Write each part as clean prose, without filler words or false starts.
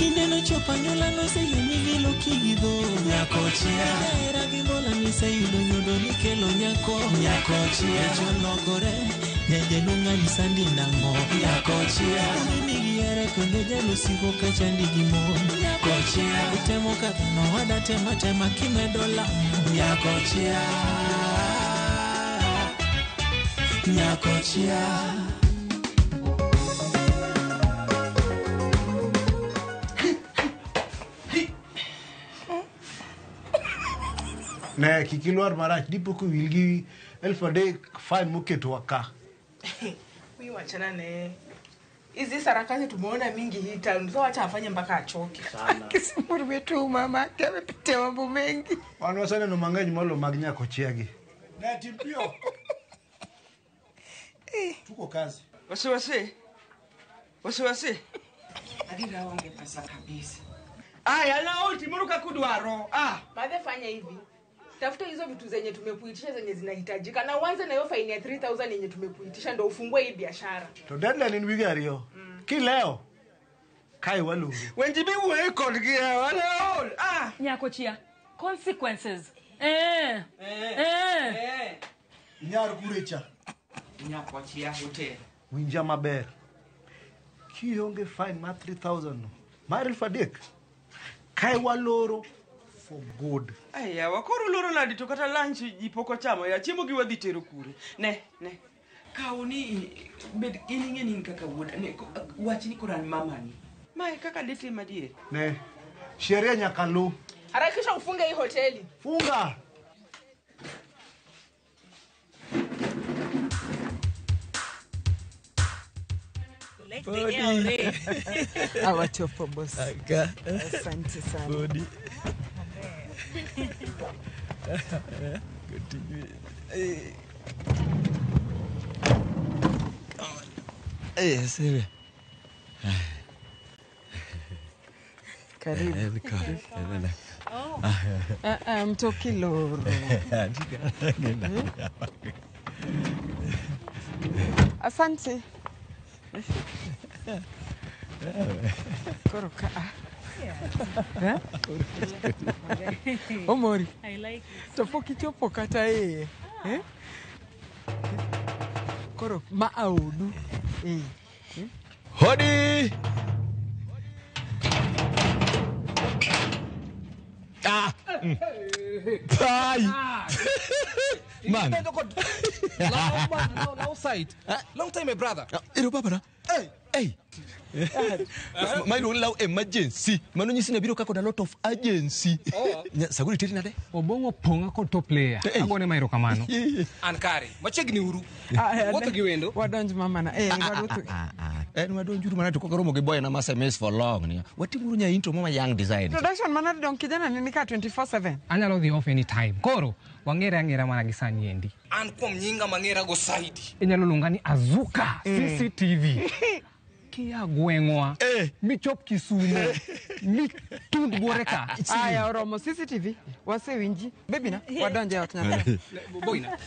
Kindeno chopo anyuola noseyieni gi lokidho. Nyakochia. Hera gi mbola niseyudo nyodo nikelo nyako. Nyakochia. Jologore nyajaluo ng'ani sandi nang'o. Nyakochia. Nigi hera kendo jalosiko kachandi gi mon. Nyakochia. Itemo kadho nowada tema tema kimedo lamo. Nyakochia. Nyakochia. Ne kik ilwar marach dipo kowil gi 3,000 fine moketwa ka. Huyu wachana naye. Hizi sarakasi tumeona mingi hii town. So wacha afanye mpaka achoke. Kisimur wetu mama yake amepitia mambo mengi. Wan waseneno mang'eny molo mag nyakochia gi. Ne tim piyo. Tuko kazi. Wasiwasi. Wasiwasi. Adira wange pesa kabisa. Aya na ulti muruka kudwaro. Ah, Madhe fanya hivi. Tafuta hizo vitu zenye tumekuitisha zenye zinahitajika na uanze na hiyo faini ya 3000 yenye tumekuitisha ndio ufungue hii biashara. To deadline en wige ariyo. Kileo kae waluongo. Wenji bi wuoyo kodgi e wala ol. Ah, Nyakochia. Consequences. Eh. Eh. Nyar kurecha. Nyakochia hotel. Winja maber. Kionge fine mar 3000 no. Mar 3,000. Kae waloro for good. Aya, wakoro loro nadi to kata lunch ji pok ochamo ya chiemo gi wadhi tero kure. Ne, ne. Kaw ni bed in ing'e ni in kaka wuoda. Ne, wach ni koro an mamani. Mae kaka ditim adier. Ne. Sheria nyaka lu. Harakisha ufunge hii hoteli. Funga. Awachopo boss. Asante sana. Bodi. Continue. Eh, sebe. Karibu. Mtoki loro. Asante. Koro ka. Eh? Omori. I like it. To pok ichopo kata iye. Eh? Koro ma aodu. Eh. Hodi. Ah. Bye. Man. Long sight. Long time, my brother. Ero baba na. Hey. Hey. Ma iluongo ni law emergency. Mano nyisi ni abiro ka kod a lot of urgency. Saguri teri nade? Obong'o pong'a kod top player. Agone ma erokamano. An kare. Machiegni uru. Wuotho gi wendo. Wadonj mama na. Eh, wadwuotho. En wadonjuru mana to kok romo gi boy na ma SMS for long ni. Watimuru nya intro mama young design. Production mana dong kijana ni ka 24/7. Anyalo dhi off anytime. Koro wang'ere ang'era mana gi sani endi. An kuom nyinga mang'era go saidi. Inyalo luonga ni Azuka CCTV. Kia gweng'wa michop Kisumo mitund buore ka. Aya oromo CCTV. Wasewinji. Baby na wadonje ot nyathi. Boyna.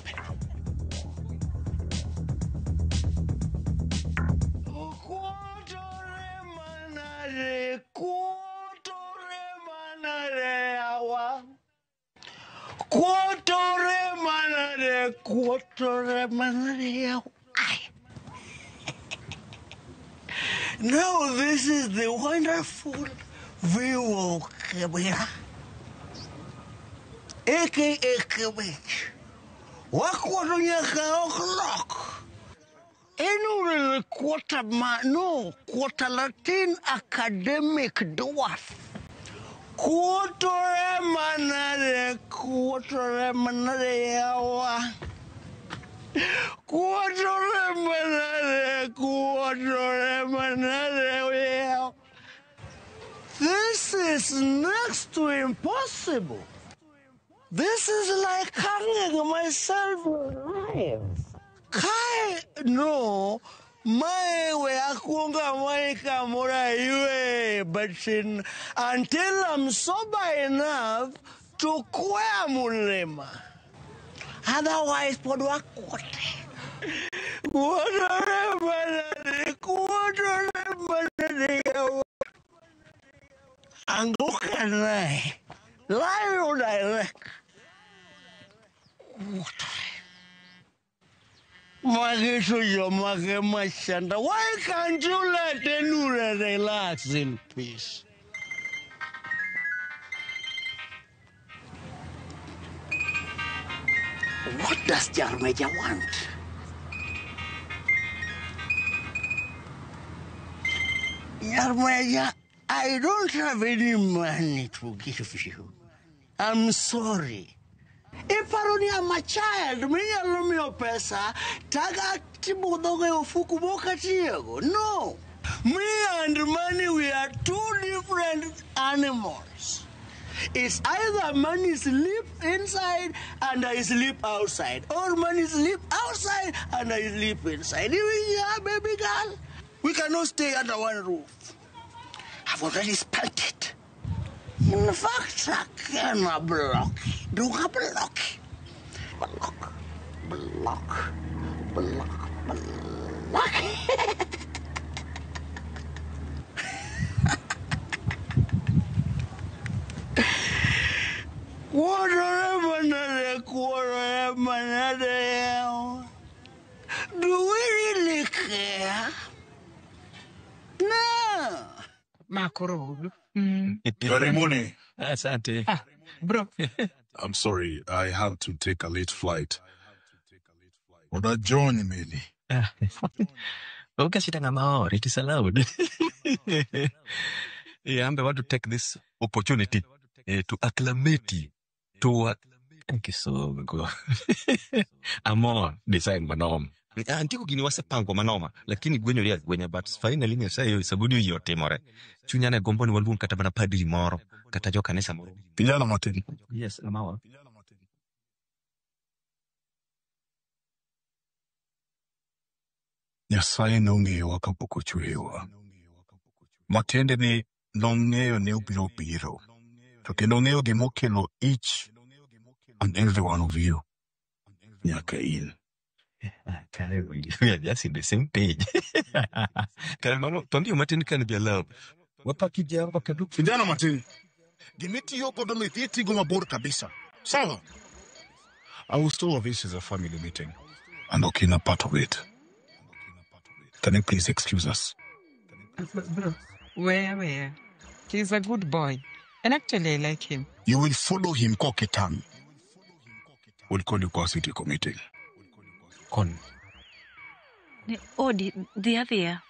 Kuotore manade, kuotore manade awa. Now this is the wonderful view of Kibera, aka Kibich. Wakuoto nyaka o'clock. Eno quarter ma no quarter Latin academic dwarf. Kuotore manade yawa. Kuotore manade yawa. This is next to impossible. This is like hanging myself alive. Kai no my we akunga mai kamora iwe, but in, until I'm sober enough to kwea mulema. Otherwise, pod wakote. Kuotore manade, kuotore manade yawa. Angokanai. Live direct. Why can't you let Enure relax in peace? What does Jarmeja want? Jarmeja, I don't have any money to give you. I'm sorry. If I only am a child, me alone pesa, taga tibudoge ofuku boka tiego. No. Me and money, we are two different animals. It's either money sleep inside and I sleep outside, or money sleep outside and I sleep inside. Yeah, baby girl, we cannot stay under one roof. I've already spent it. In fact, I cannot block. Do I block? Block, block, block, block. Do we really care? No. Makoro. Karibuni. Asante. Ah, bro. I'm sorry, I have to take a late flight. Oda join me. Okay, it is allowed. Yeah, I'm about to take this opportunity to acclimate to thank you so much. Amor design manoma. Antiko gini wasepango manoma, lakini gwenyo ria gwenya, but finally Nyasaye sabuni yote more. Chunya na gombo ni waluong kata mana padri moro, kata jo kanisa moro. Kijana matin. Yes, amawa. Nyasaye nong'eyowa kapok ochweyowa. Matiende ni nong'eyo ni obiro biro. To kendo ong'eyo gimokelo each and every one of you. Nyaka in. We are just in the same page. Kare matin can be allowed. Wapaki jamba kadu. Kijana matin. Gimitiyo godo no idhi tigo mabor kabisa. Sawa? I was told this is a family meeting. And Okina part of it. Can you please excuse us? Bro, where? He's a good boy. And actually, I like him. You will follow him, Koketan. We'll call you kwa city committee. Kon. Ne odi dhi adhiya.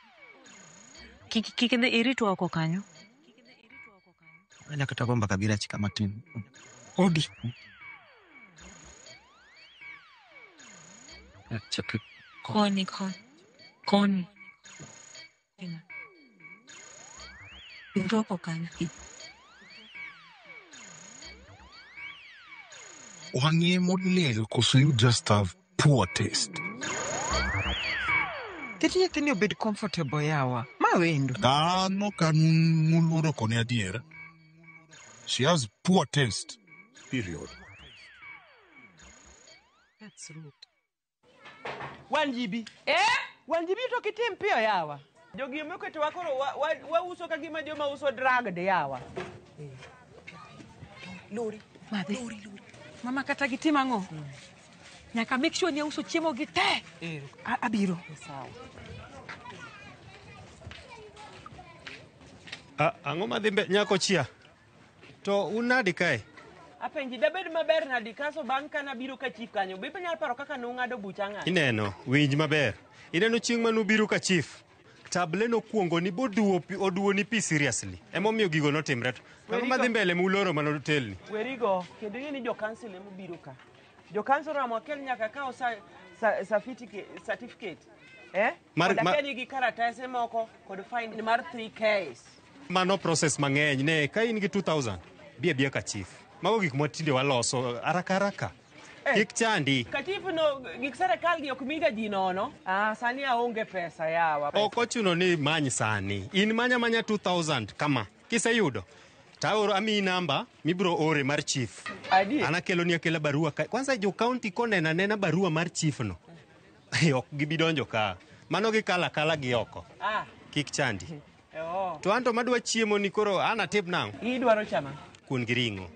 Kik idhi iritwa oko kanyo. Anya kata gomba kabira chika matin. Odi. Koni kon. Koni. Iritwa oko kanyo. Wang'e molil koso you just have poor taste. Ket nyathini obed comfortable yawa. Ma wendo. Dhano ka muluoro koni adier. She has poor taste. Period. That's rude. Wanjibi. Eh? Wanjibi to kitim piyo yawa. Jogi moketo koro wauso ka gima joma uso drug de yawa. Lori. Madhi. Lori, lori. Mama kata gitim ang'o? Nyaka make sure ni auso chiemo gi te. Abiro. Sawa. Ang'o madhi mbele nyako chia? To un nadi kae? Apenji dabed maber nadi kaso bang' kana biro ka chief kanyo. Be inyalo paro kaka nung'ado bucha ng'ato? Ineno, winj maber. Ineno chieng' manubiro ka chief. Table nokuongo ni boduo pi oduo ni pi seriously. Emomiyo gigo notimre to. Ang'o madhi mbele muloro manotelni? Werigo, kendo ing'e ni jo council emobiro ka. Jo council ramo akel nyaka kawo certificate. Eh? Kod akel gi karatase moko kod fine mar 3Ks. Mano process mang'eny ne ka in gi 2000 bi abia ka chief. Mago gik mwatinde waloso haraka haraka. Kik chandi. Ka chief no gik serikal gi ok miga ji nono. Ah, sani aonge pesa yawa. Ok ochuno ni many sani. In manya manya 2000 kama. Kiseyudo. Taoro amiyi namba mibiro ore mar chief. An akeloni akela barua ka. Kwanza jo county koneno anena barua mar chief no. Ok gibi donjo ka. Mano gikalo akala gi oko. Ah. Kik chandi. To anto madwa chiemo ni koro an atip nang'o? Idwaro chama? Kuon gi ring'o.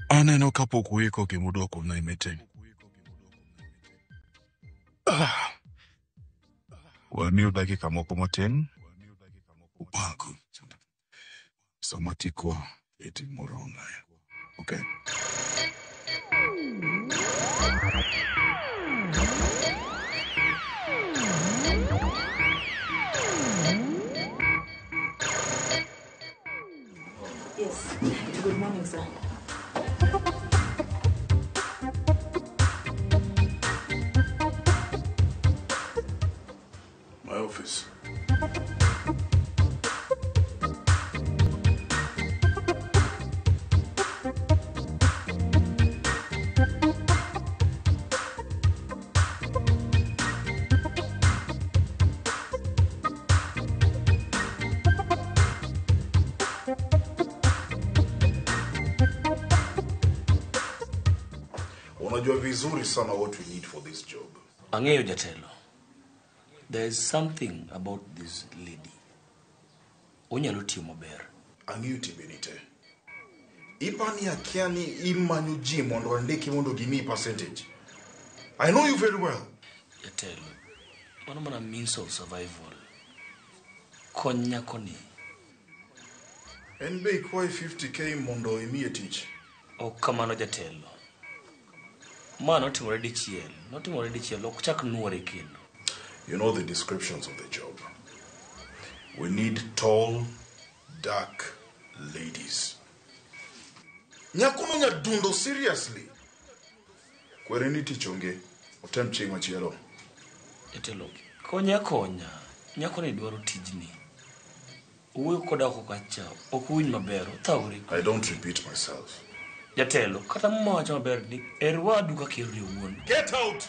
Aneno kapok uiko gimudwa kuomna e meeting. Ah. Wamiu dakika moko matin. Upangu. Sama tikwa meeting moro online. Okay. Yes. Good morning, sir. My office. Unajua vizuri sana what we need for this job. Ang'eyo jatelo. There is something about this lady. Onyalo tiyo maber. Ang'eyo timbeni te. Ipani akia ni imanyo ji mondo andiki mondo gimiyi percentage. I know you very well. Jatelo, mano mana means of survival. Kony nyakoni. En be ikwaye 50k mondo imiye tich. Ok kamano jatelo. Ma notimore dichiel. Notimore dichiel, ok chak nuore kendo. You know the descriptions of the job. We need tall, dark ladies. Nyakono nyadundo seriously. Kwere ni tich onge. Otem chieng' machielo. Jatelo, konya konya. Nyakoni dwaro tijni. Owuoyo koda oko kacha, ok owinj maber, othawre. I don't repeat myself. Jatelo, kata muma wacho maber ni er wadu kaka iheri owuon. Get out!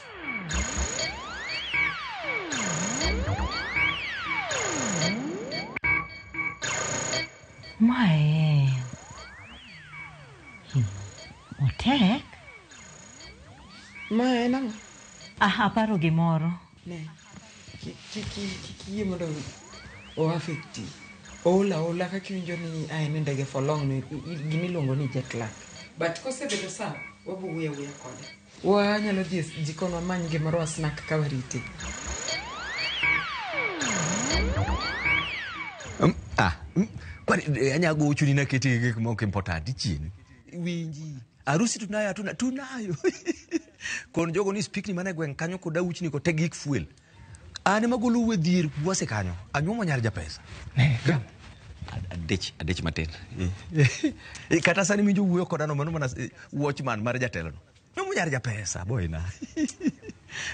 Mae otek. Ma en ang'o? Ah, aparo gimoro. Ne. Kik iyie mondo o affecti. Ool aola kaka iwinjo ni a en e ndege for long no, gimiluongo ni jet lag. But kosebedo sawa, wabo wuoyo awuoya kode. Wanyalo dhi e jikon wamany gimoro wa snack ka warite. Kwani anya gochoni naketi gik moko important ichien. Winji. Arusi tunayo hatuna tunayo. Kon jogo ni speak ni mana e gweng' kanyo kod awuchni ko te gik fuel. An ema golo wuodh dhier wase kanyo. Anyuomo nyar japesa. Ne, Adich matin. Kata sani minjo wuoyo koda no mano mana watchman mar jatelo no. Nyuomo nyar japesa boyna.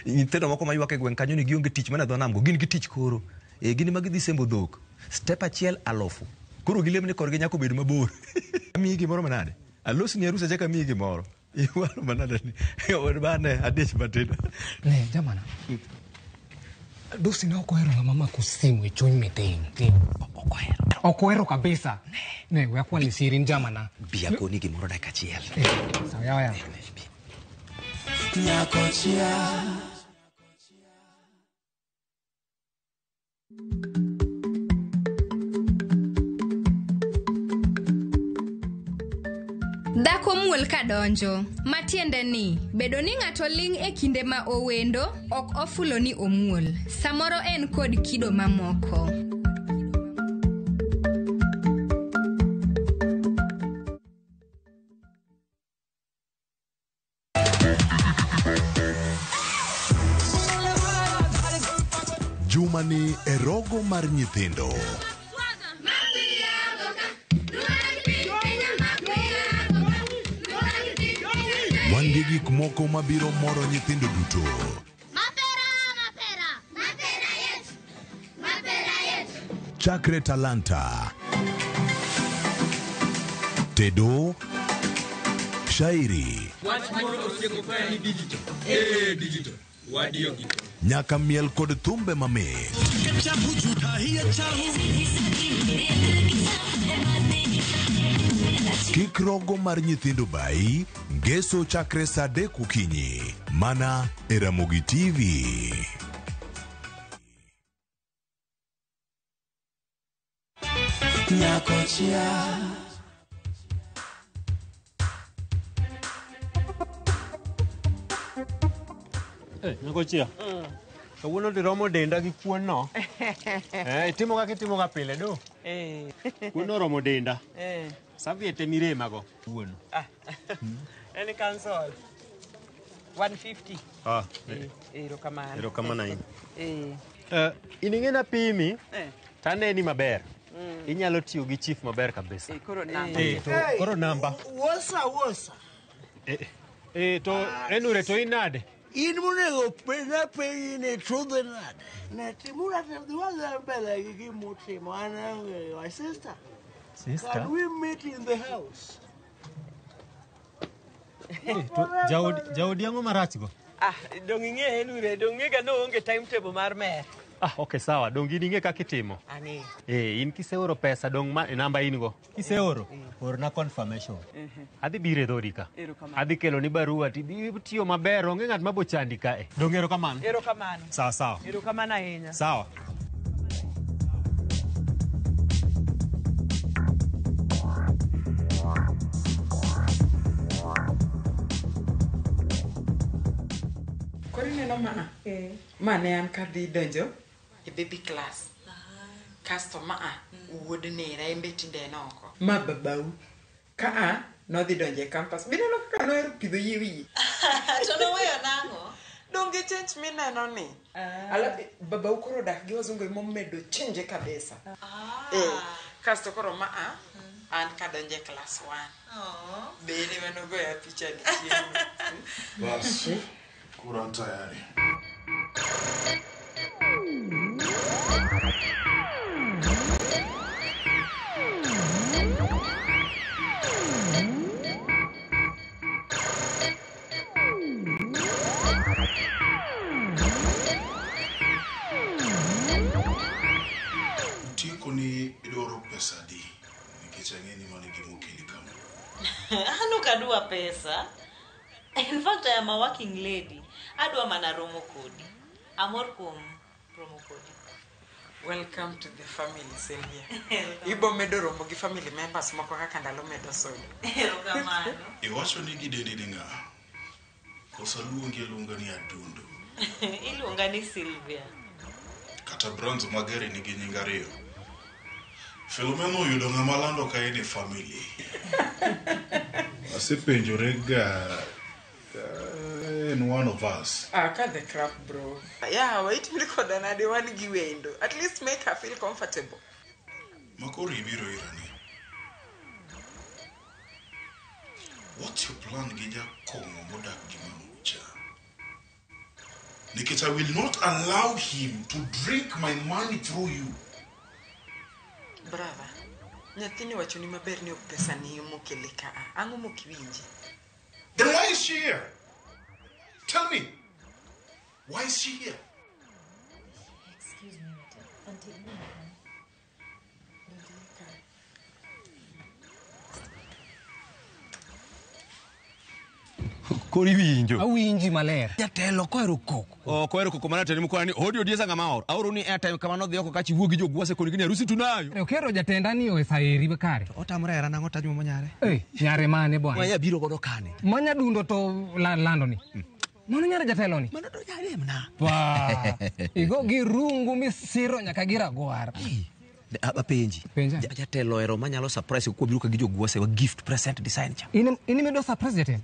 Nyithindo moko maywak e gweng' kanyo ni gionge tich mana dho nam go gin gi tich koro. Gin ema gidhi sembo dhok. Step achiel alufu. Koro gilemni korgi nyaka obed mabor. Amiyi gimoro manade? Alosni arus achako amiyi gimoro. Iwaro manade ni? Od bane adich matin. Ne, jamana. Dosi ne ok ohero ng'ama mako simu e chuny mitin. Ok ohero kabisa. Ne, we akwali siri jamana. Bi akoni gimoro dakika achiel. Sawa yawa yawa. Nyakochia. Dhako muol kadonjo, matiende ni bedo ni ng'ato ling' e kinde ma owendo ok ofulo ni omuol. Samoro en kod kido mamoko. Jumani e rogo mar nyithindo. Wan gi gik moko mabiro moro nyithindo duto. Mapera, mapera, mapera yetu, mapera yetu. Chakre talanta, tedo, shairi, Wach moro osieko ka ni digital. Digital. Wadiyo gi. nyaka miel kod thumbe mamit. Kik rogo mar nyithindo bayi, ngeso chakre saa 3 okinyi, mana e Ramogi TV. Nyakochia. Nyakochia. Kawuono diromo denda gi kuon no. Itimo kaka itimo ga pile do. Kuon oromo denda. Saviete mirema go. Kuon. En cancel. 150. Ah. Erokamano. Erokamano ahinya. In ing'e na pimi. Taneni maber. Inyalo tiyo gi chief maber kabisa. Koro namba. Koro namba. Wosa wosa. To enure to inade. In monego pena penyi ne trudhe nade. Ne timura tadhiwaza mbele gi gimutimo an aonge my sister. Sister? Can we meet in the house? To jaodi ang'o marach go? Ah, dong ing'e enure, dong ing'e ga no onge timetable mar mer. Ah, okay, sawa. Dong in ing'e kaka itimo. Ang'eyo. In kiseoro pesa dong ma namba in go. Kiseoro, orna confirmation. Adhi biro e dhodi ka. Adhi kelo ni barua tidhi tiyo maber, onge ng'at mabo chandi kae. Dong erokamano. Erokamano. Sawa sawa. Erokamano ahinya. Sawa. Koro ineno ma ma ne an kadhi donjo e baby class. Kasto ma wuod nera en be tinde en oko. Ma babau ka a nodhi donjo e campus. Bineno kaka nohero pidho yie wiye. To noweyo nang'o? Donge change mineno ni. Ala babau koro dak gi wazungu emomedo change kabisa. Kasto koro ma an kadonjo e class 1. Bende manogoya picha ni chiemo. Bas, koro an tayari. Utieko ni idwaro pesa adi? Nikech ang'e ni mano e gima okeli kama. An ok adwa pesa. In fact, I am a working lady. Adwa mana romo kodi. Amor kuom romo kodi. Welcome to the family, Sylvia. Ibo medo romo gi family members moko kaka ndalo medo sodo. Erokamano. Iwacho ni gidendi ni ng'a? Koso luongi aluonga ni Adundo? Iluonga ni Sylvia. Kata brands mag gari nigi nying ariyo. Filomeno oyudo ng'ama lando ka en e family. Asepenjore ga en one of us. Ah, cut the crap, bro. Yeah, wait till koda nade wan gi wendo. At least make her feel comfortable. Makoro ibiro ira ni. What's your plan gi jakong'o modak gi mamucha? Nikech I will not allow him to drink my money through you. Brother, nyathini wachoni maber ni ok pesa ni mokele ka. Ang'o mokiwinji? Then why is she here? Tell me, why is she here? Excuse me, Auntie. Koro iwinjo. Awinji maler. Jatelo kohero koko. Ok ohero koko mana teni mukwana ni odi odiesa ng'ama oro. Aoro ni airtime kama nodhi oko kachi wuo gi jogwase koni gini harusi tunayo. Okero jatenda ni osaeri kare. Otamore hera nang'o tajmo manyare? Nyare mane bwana? Manya biro godo kane. Manya dundo to lando ni. Mano nyare jatelo ni. Mano to nyare mna. Wa. Igo gi rungu misiro nyaka gi ragwar. Apenji. Jatelo ero manyalo surprise ko biro ka gi jogwase wa gift present design cha. In imido surprise jatelo?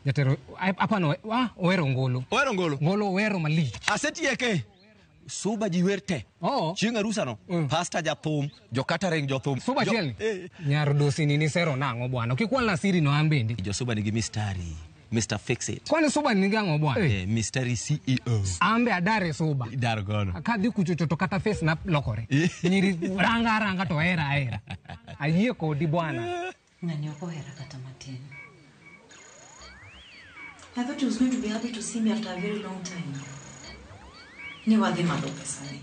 Jatelo apano ohero ngolo. Ohero ngolo. Ngolo ohero malich. Asetieke. Suba ji wer te. Chieng' arusa no. Pastor jathum, jo catering jothum. Suba achiel ni? Nyar dosi ni nisero nang'o bwana? Okikwalna siri no an bende. Jo Suba nigi mistari. Mr. Fix It. Kwani Suba nigi ang'o bwana? Mistari CEO. Ambe adare Suba. Idar gono. Kadhi kuchocho to kata face na lokore. Nyiri ranga ranga to hera hera. Ayie kodi bwana. Ng'ani ok ohera kata matin. I thought he was going to be happy to see me after a very long time. Ni wadhi madho pesa ni.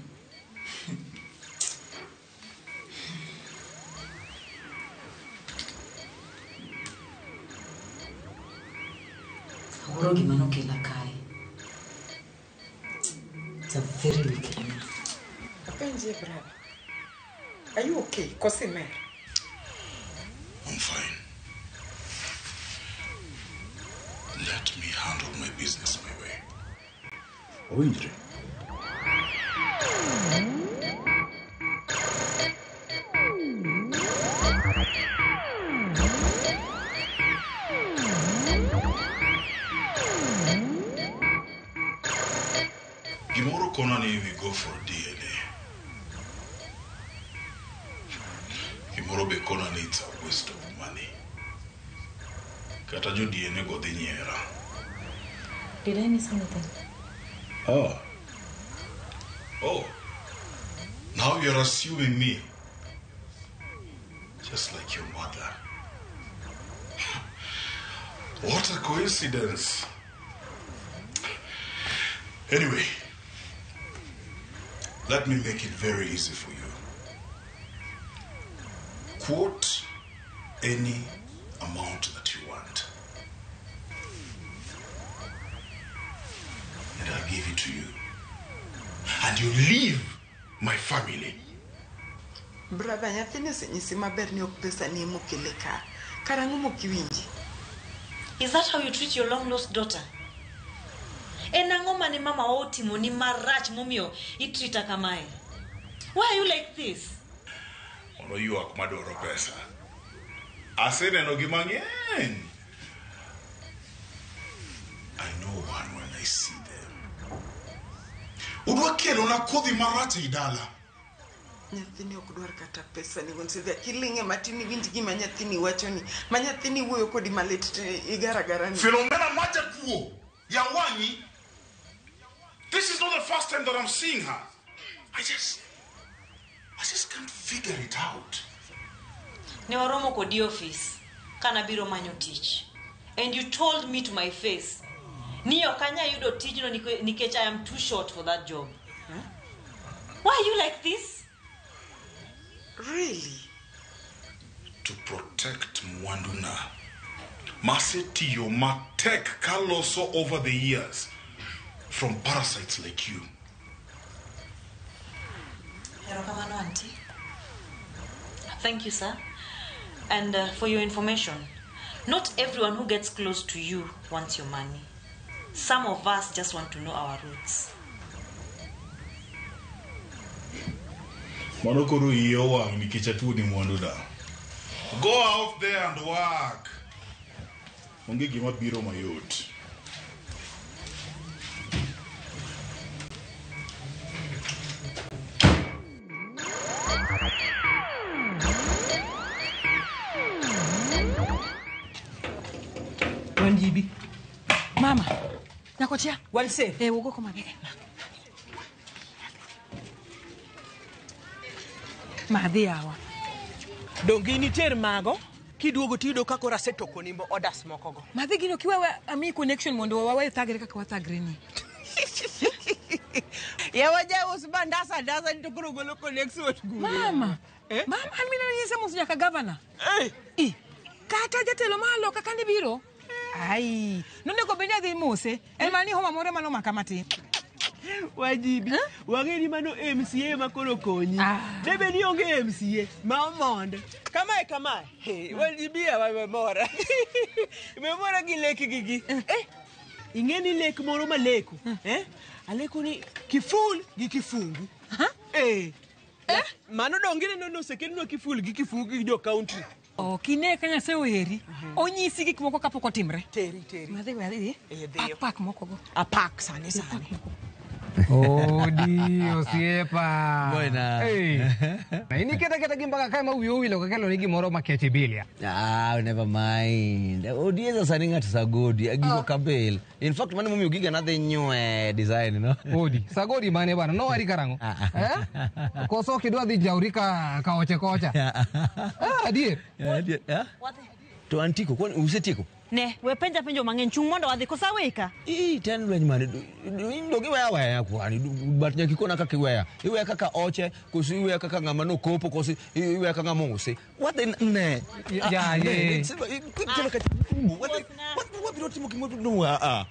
Awuoro gima nokela kae. It's a very wicked man. Apenjie brother. Are you okay? Koso imer? I'm fine. Let me handle my business my way. Owinjre. Gimoro kona ni we go for DNA. Gimoro be kona ni it's a waste of money. Kata jo DNA go dhi nyiera. Did I miss anything? Oh. Oh. Now you're assuming me. Just like your mother. What a coincidence. Anyway, let me make it very easy for you. Quote any amount that you want. And I'll give it to you. And you leave my family. Brother, nyathini osenyisi maber ni ok pesa ni emokele ka. Karang'o mokiwinji? Is that how you treat your long lost daughter? En ang'o mane mama wa otimoni marach momiyo itreata kamae? Why are you like this? Ono ywak madwaro pesa. Aseneno gi mang'eny. I know one when I see them. Udwa kelona kodhi marach ei dala. Nyathini ok dwar kata pesa ni wuon Sylvia. Kiling'e matin iwinj gima nyathini wachoni. Ma nyathini wuoyo kodi malit to igaragara ni. Philomena Majakuo, Yawangi. This is not the first time that I'm seeing her. I just can't figure it out. Ne waromo kodi office kana biro manyo tich. And you told me to my face ni ok anyal yudo tijno nikech I am too short for that job. Why are you like this? Really? To protect Mwanduna. Masetiyo matek kaloso over the years from parasites like you. Erokamano, auntie. Thank you, sir. And for your information, not everyone who gets close to you wants your money. Some of us just want to know our roots. Mano koro iye owang' nikech atuo ni Mwanduna. Go out there and work. Onge gima biro mayot. Wanjibi. Mama. Nyakochia. Wan safe. Eh, wugo koma. Madhi yawa. Donge initer mago kiduogo tiyudo ka koro asetokoni orders mokogo. Madhi gino kiwewe ami connection mondo wawe thagre kaka wathagre ni. Yawa jaus bandasa dasa ni to koro golo connection gure. Mama. Eh? Mama an mineno nyise mos nyaka governor. Eh. I. Kata jatelo malo kaka ne biro. Ai, nonego bed ni adhi mose. En mana ni homa moro ema nomaka matin. Wajibi. Wang'e ni mano MCA ma koro konyi. Debe ni onge MCA ma omondo. Kamae kamae. Hey, wajibi ya memora. Memora gi lek gigi. Eh. Ing'e ni lek moro maleko. Eh? Aleko ni kiful gi kifungu. Eh. Eh? Mano donge neno nosekelnwa kiful gi kifungu gi jo county. Ok ine ka Nyasaye oheri. Onyisi gik moko kapok otimre. Teri, teri. Madhi we adhi. Eh, dhiyo. Pak pak moko go. Apak sani sani. Odi osiepa. Buena. Hey. Na ini keta keta gi mbaka kae ma wiyi owil ok akelo ni gimoro makech ibilia. Ah, never mind. Odieza sani ng'ato sagodi, gigo kabel. In fact, mano momiyo giga nadhi nywe design, no? Odi, sagodi mane bana, nowari karang'o? Eh? Koso ok idwa dhi jauri ka kaoche kocha. Ah, adier. Adier, eh? To antiko, kwani usetieko? Ne, we penja penjo mang'eny, chung' mondo wadhi, koso aweyi ka? Ii, ten lweny mane dog iweya weya kwani but nyaka ikona kaka iweya iweya kaka oche koso iweya kaka ng'ama nokopo koso iweya kaka ng'ama ousi wadhi ne Ya, ye. wabiro timo gimoro a a.